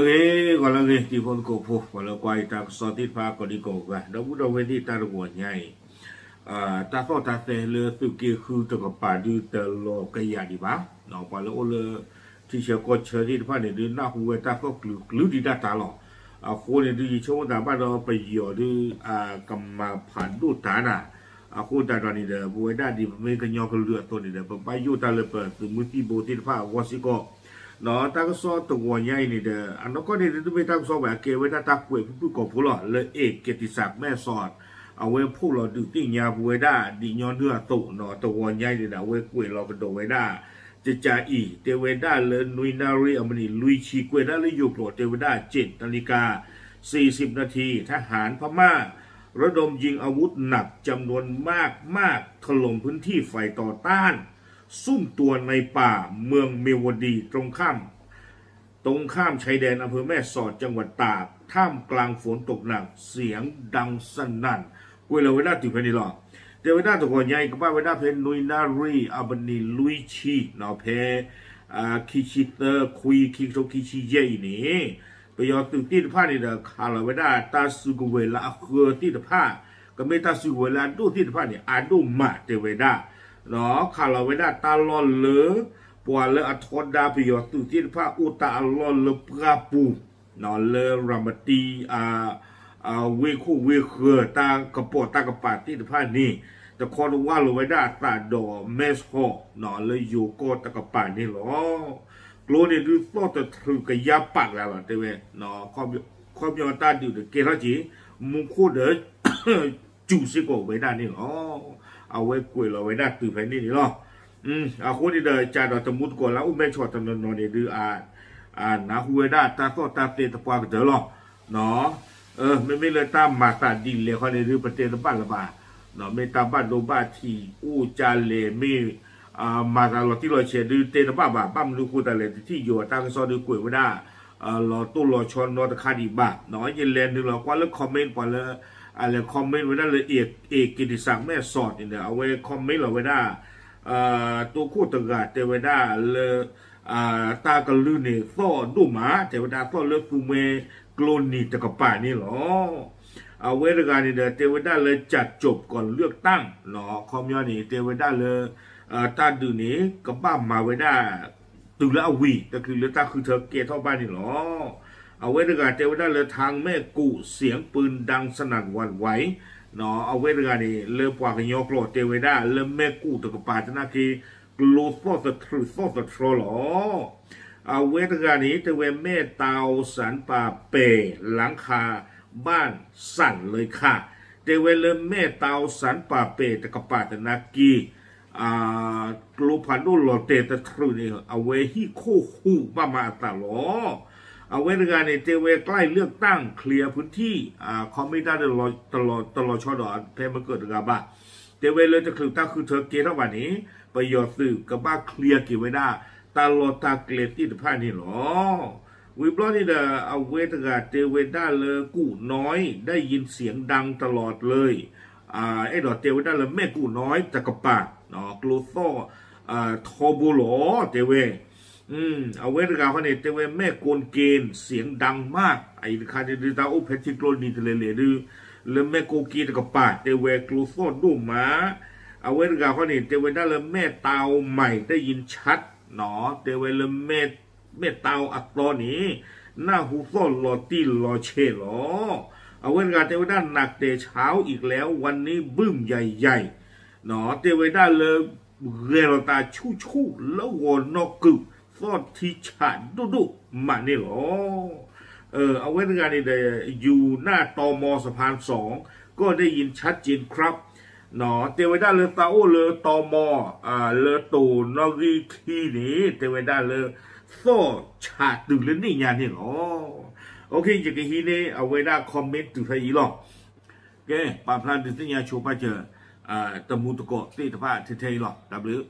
ဂီၤလၢအဂ့ၤ, ဂီၤလၢအဂ့ၤ တံၤဖိသကိးဖိ ပှၤလၢကွၢ်ယတၢ်ကစီၣ်သ့ၣ်တဖၣ် ကိးဒံကိးဂၤ ဒီပုၢ်ဒီဝဲၢ်သ့ၣ် တၢ်တဂီၤညါအံၤ တၢ်သီၣ်တၢ်သဲလၢသုးက့ဃုတကပၤဒုးတလီၤကယၤဒံးဘၣ်. ပှၤလၢအိၣ်လၢ ထံဆၢကီၢ်ဆၢသ့ၣ်တဖၣ်န့ၣ်ဒုး နၢ်ဟူဝဲတၢ်သီၣ်ကျုၤကျုၤဒံးတၢ်တၢ်လီၤ. အဃိန့ၣ်ဒုး ယဆိကမိၣ်သးဘၣ်ဒီးပယီၤဒုး ကမၤဖးဒိၣ်တၢ်နၤ အဃိသတးဒီးန့ၣ်ဒီး ပဝဲဒၣ်ဒ်ပမ့ၢ်ကညီကလုာ်အသိးန့ၣ်ဒီး ပဘၣ်ယိၣ်တၢ်လၢပသုးမုၢ်သံၣ်ဘိသ့ၣ်တဖၣ်အဂီၢ်စ့ၢ်ကီး ဒီးတၢ်ကစီၣ်တဂီၤညါအံၤန့ၣ်ဒီး အနီၢ်ကီၢ်န့ၣ်ဒုး တမ့ၢ်တၢ်ကစီၣ်ဝဲ အကဲဝဲဒၣ်တၢ်ကွဲးဖုၣ်ဖုၣ်ကိာ်ဖိလီၤ လၢ A က့ၤတံၤစၢ်မဲၢ်စီး အဝဲဖီၣ်လီၤဒုးသ့ၣ်ညါပဝဲဒၣ်ဒ်ညီနုၢ်အသိး တဂီၤညါအံၤန့ၣ်ဒီး အဝဲကွဲးလီၤကဒီးဝဲဒၣ် ကကးအံၤ တဲဝဲဒၣ်လၢနွံနၣ်ရံၣ်အမံးနံးလွံၢ်ဆံ ကွဲးဒၣ်လၢယိၤကျိာ်တဲဝဲဒၣ် เจ็ดนาฬิกาสี่สิบนาที ทหารพม่าระดมยิงอาวุธหนักจำนวนมากๆ ถล่มพื้นที่ฝ่ายต่อต้าน ซุ่มตัวในป่าเมืองเมียวดี ตรงข้าม ตรงข้ามชายแดนอำเภอแม่สอดจังหวัดตาก ท่ามกลางฝนตกหนัก เสียงดังสนั่น ကွဲးလီၤဝဲဒၣ်တုၤဖဲန့ၣ်လီၤ. တဲဝဲဒၣ်တဂီၤညါအံၤ ကဘၣ်ဝဲဒၣ်ဖဲနွံနၣ်ရံၣ်အမံးနံးလွံၢ်ဆံ ဖဲ ခံဆံသၢ ခွံ ခံကထိခံဆံယဲၢ်အံၤန့ၣ် ပယီၤသုးသ့ၣ်တဖၣ်န့ၣ်ဒီး ခးလီၤဝဲဒၣ်တၢ်စုကဝဲၤလၢအဃၢသ့ၣ်တဖၣ် ကမ့ၢ်တၢ်စုကဝဲၤလၢအဒိၣ်သ့ၣ်တဖၣ်န့ၣ် အါဒိၣ်မးတဲဝဲဒၣ် ခးလီၤဝဲဒၣ်တၢ်လီၢ်လၢ ပှၤလၢအထီဒါပယီၤသုးသ့ၣ်တဖၣ်အိၣ်တၢ်အလီၢ်လၢပှၢ်ပူၤ လၢရၤမတံ ဝ့ၢ်ခိၣ်ဝ့ၢ်ဃၢၤ တၢ်ကပိာ်တၢ်ကပၤသ့ၣ်တဖၣ်န့ၣ် တခီတဝၢ်လီၤဝဲဒၣ်အသးဒီးမဲၢ်ဆီး လၢယိၤကီၢ်တကပၤန့ၣ်လီၤ. ကျိန့ၣ်ဒုးသီၣ်တထြုးကယါပာ်ကလၤလီၤတဲဝဲ ခီပညီတၢ်ဒုးဒီးကဲထီၣ်က့ၤ မူခိၣ်ဒီး စူၤစ့ၢ်ကီးဝဲဒၣ်န့ၣ်လီၤ. အဝဲကွဲးလီၤဝဲဒၣ်တုၤဖဲန့ၣ်န့ၣ်လီၤ. အဃိန့ၣ်ဒီး ကးဒီးတမူတကိးလၢအအိၣ်မဲၢ်ဆီးတနီၤနီၤန့ၣ်ဒုး နၢ်ဟူဝဲဒၣ်တၢ်သီၣ်တၢ်သဲသပှၢ်ကတၢၢ်လီၤ. မ့မ့ၢ်လၢတၢ်မၤသးဒ်လဲၣ်ခီန့ၣ်ဒုး ပတဲတဘၣ်လၢၤဘၣ်. မ့ၢ်တၢ်ဘၣ်ဒိဘၣ်ထံးအိၣ်ကလဲၣ် မ့ၢ် မၤသးလီၤတံၢ်လီၤဆဲးဒုးတဲတဘၣ်ဘၣ်. ဘၣ်မနုၤဃိသတးလဲၣ် တထံၣ်ယိၤအတၢ်ကစီၣ်ဒုးကွဲးဝဲဒၣ် လီၤတိၢ်လီၤဆီနီတခါဒံးဘၣ်. ယလဲၤနုာ်လီၤကွၢ်လၢ comment ပှၤလၢ အလဲၤ comment ဝဲဒၣ်လၢ A က့ၤတံၤစၢ်မဲၢ်စီးန့ၣ်ဒီး အဝဲ comment လီၤဝဲဒၣ် တိခိၣ်တဂၤတဲဝဲဒၣ်လၢ တၢ်ကလုၢ်န့ၣ်သီၣ်ဒိၣ်မး တဲဝဲဒၣ်သီၣ်လၢသူမှဲကျိနံၤတကပၤန့ၣ်လီၤ. အဝဲတဂၤန့ၣ်ဒီး တဲဝဲဒၣ်လၢ จะจบก่อนเลือกตั้ง ခီပညီန့ၣ် တဲဝဲဒၣ်လၢ တၢ်ဒုးန့ၣ် ကဘၣ်မၤဝဲဒၣ် တုၤလၢအဝံၤ တချုးလၢတၢ်ဃုထၢကဲထီၣ်ဘၣ်န့ၣ်လီၤ. အဝဲတဂၤတဲဝဲဒၣ်လၢ ทางแม่กุ เสียงปืนดังสนั่นหวั่นไหว အဝဲတဂၤန့ၣ် လၢပှၤကညီကျိာ်တဲဝဲဒၣ်လၢမဲၢ်ကူၣ်တကပၤသနာ်က့ ကျိသီၣ်သထြုးသီၣ်သထြီလီၤ. အဝဲတဂၤန့ၣ် တဲဝဲ แม่เตาสันป่าเป๋ หลังคาบ้านสั่นเลยค่ะ တဲဝဲလၢမဲၢ်တၢ်အိၣ်စၣ်ပာ်ပဲာ်လၢခါ တကပၤသနာ်က့ ကျိဖးဒိၣ်လီၤတဲာ်သထြုးန့ၣ် အဝဲဟံၣ်ခိၣ်ဟူးဘၣ်မးအသးလီၤ. အဝဲတဂၤန့ၣ် တဲဝဲ ใกล้เลือกตั้ง เคลียร์พื้นที่ ခီမ့ၢ်တၢ်တလီၤဆီဒီးဖဲမကၢၢ်တဂၤဘၣ်. တဲဝဲလၢတချုးတၢ်ဃုထၢကဲထီၣ်ဘၣ်န့ၣ် ပယီၤသုးကဘၣ် clear က့ၤဝဲဒၣ် တၢ်လီၢ်တၢ်ကျဲသ့ၣ်တဖၣ်န့ၣ်လီၤ. ဝံၤဘျီန့ၣ်ဒီး အဝဲတဂၤတဲဝဲဒၣ်လၢ ကူၣ်နီၢ်ဒၣ်ယံၤစံးဒၣ်တလီၤတလၢ အဲၣ်ဒိးတဲဝဲဒၣ်လၢမဲၢ်ကူၣ်နီၢ်တကပၤ ကျိသီၣ်ထီဘိလီၤ တဲဝဲ အဝဲတဂၤဃီန့ၣ် တဲဝဲ แม่กลเกณฑ์เสียงดังมาก အအံၤတခါန့ၣ်ဒုး တၢ်အိၣ်ဖဲထံကျိနံၤတလဲၤလဲၤဒုး လၢမဲၢ်ကိၣ်က့တကပၤ တဲဝဲကျိသီၣ်ဒိၣ်မး အဝဲတဂၤဃီန့ၣ် တဲဝဲဒၣ်လၢ แม่เตาใหม่ได้ยินชัด တဲဝဲလၢ မဲၢ်တၢ်အိၣ်အသီန့ၣ် နၢ်ဟူသီၣ်လီၤတံၢ်လီၤဆဲးလီၤ. အဝဲတဂၤတဲဝဲဒၣ် หนักแต่เช้าอีกแล้ว วันนี้บึ้มใหญ่ๆ တဲဝဲဒၣ်လၢ ဂဲၤလိာ်သးဆူၣ်ဆူၣ်လၢဂီၤနီၢ်ကုာ် သီၣ်ထံဆးဒိၣ်ဒိၣ်မးန့ၣ်လီၤ. အဝဲတဂၤန့ၣ်ဒီး อยู่หน้า ตม สะพานสอง ก็ได้ยินชัดเจนครับ တဲဝဲဒၣ်လၢသးအိၣ်လၢ ตม လၢတိၤနီၣ်ဂံၢ်ခံန့ၣ် တဲဝဲဒၣ်လၢ သီၣ်ဆးတုၤလၢန့ၣ်ညါန့ၣ်လီၤ. ယကဟံးန့ၢ်အဝဲဒၣ် comment တုၤဖဲအံၤလီၤ. ကဲ ပာ်ဖျါဒုးသ့ၣ်ညါဆိပာ်စၢၤ တမူတကိးသ့ၣ်တဖၣ်ထဲထဲအံၤလီၤ. တၢ်ဘျုး